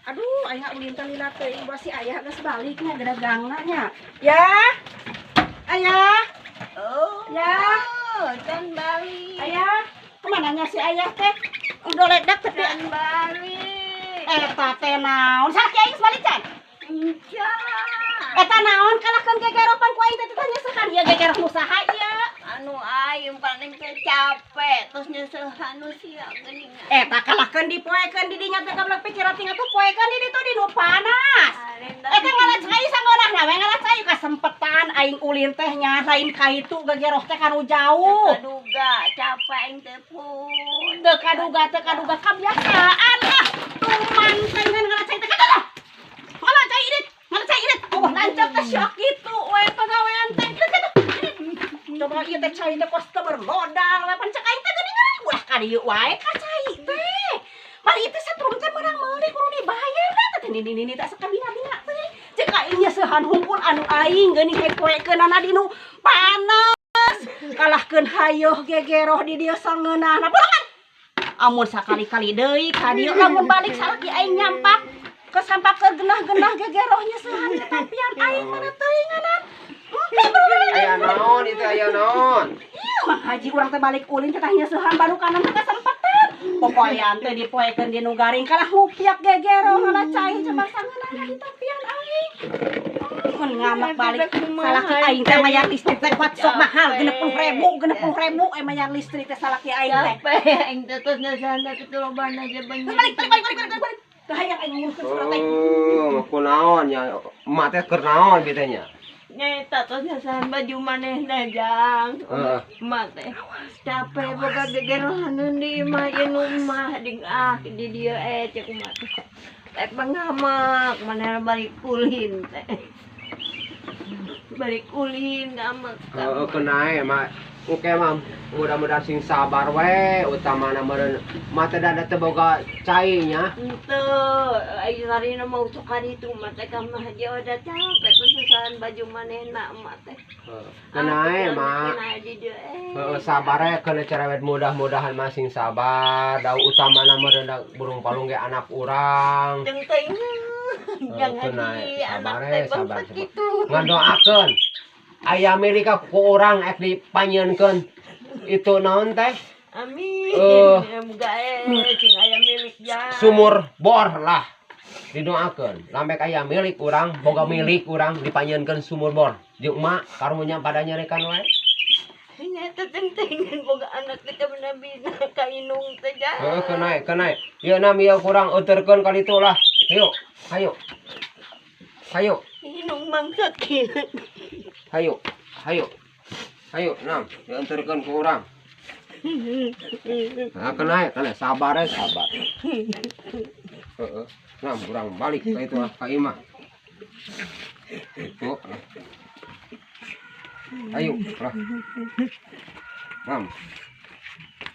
Aduh, aing ulin teh lila teuing si ayah geus balik nya gedagangna nya. Ya. Ayah. Oh. Ya. Can balik. Ayah, kemana nya si ayah teh? Udah ledak tapi Can balik. Eta teh naon? Salaki aing geus balik can? Encan. Eta naon kalahkeun gegeropan ku aing teh teh nyeuseuhan ieu gegeroh nu saha ieu? Anu aing paling teh capek terus nyeusehan nu sia geuningan. Eta kalahkeun dipoekeun di dinya teh kablek pikiran tinggal tuh poekeun di ditu di nu panas. Eta ngala cai sangeunahna we ngala cai kasempetan aing ulin teh nya lain ka itu gegeroh teh kanu jauh. Kaduga capek aing teh pun. Teu kaduga kabiasaan ah. Tuman teh ngan ngala cai teh kata. Ngala cai idit, ngala cai idit. Oh, lancar teh syok kitu we pagawean teh. Coba ieu teh cai teh kos teu bermodal we pan cek aing teh geuningan ulah ka dieu wae ka cai teh. Mari ieu teh setrum teh meunang meuli kudu dibayar teh nini nini teh sakabina-bina teh. Cek aing nyeusehan hungkul anu aing geuning rek poekeunana di nu panas. Kalahkeun hayoh gegeroh di dieu sangeunahna. Pulangan. Amun sakali-kali deui ka dieu lamun balik salaki aing nyampak kesampak ke genah-genah gegeroh nyeusehan tetampian aing mana teuinganan. Aya naon itu, aya naon? Iya, Mang Haji, urang teh balik ulin teh nyeusehan barukanan teh kasempetan. Popoean teh dipoekeun di nu garing kalah ngupiak gegeroh ngala cai coba sangeunahna ditampian aing. Mun ngamak balik salaki aing teh mayar listrik teh kuat sok mahal 60.000, 60.000 eh mayar listrik teh salaki aing teh. Capek aing teh terus nyeusehan teh ketuloban aja banyak. Balik balik balik balik balik balik. Teu hayang aing nguruskeun surat aing. Oh, kunaon nya emak teh keur naon kitu nya? Nyaeta tos nyeusehan baju manehna, Jang. Heeh. Emak teh capek boga gegerohaneun di imah ieu nu mah ding ah di dieu eh cek emak teh. Rek ngamak manehna balik ulin teh. Balik ulin ngamek. Heeh, keun mak. Oke mah mudah-mudahan sing sabar we, utamana meureun mah teh da teu boga cai nya. Henteu, ai sarina mau sok ka ditu mah teh ka mah haji udah capek nyeusehan baju manehna emak teh. Heeh. Keun ae mak. Keun di dieu eh. Heeh, sabar we keun cerewet, mudah-mudahan mah sing sabar. Da utamana meureun da burung palung ge anak urang. Jeung teuing jangan Keun ae, di anak sabar teh we, sabar, bangsa sabar. Kitu. Ngadoakeun aya milik ku urang ek dipanyieunkeun itu naon teh? Amin. Muga eh sing aya milik ya. Sumur bor lah, didoakeun lambek aya milik urang, boga milik urang dipanyieunkeun sumur bor jeung emak karunya pada nyarekan wae. Nya teh teuing boga anak teh kabina-bina ka indung teh ja. Heeh, keun ae, keun ae ieu nam ieu kurang euteurkeun kali itu lah. Hayo, hayo, hayo. Indung mangsa kieu. Hayo, hayo, hayo nam diantarkeun ku urang. Nah, keun ae, keun ae, sabar we, sabar. Heeh, nam urang balik ka itu lah, ka imah itu lah. Ayo lah, nam.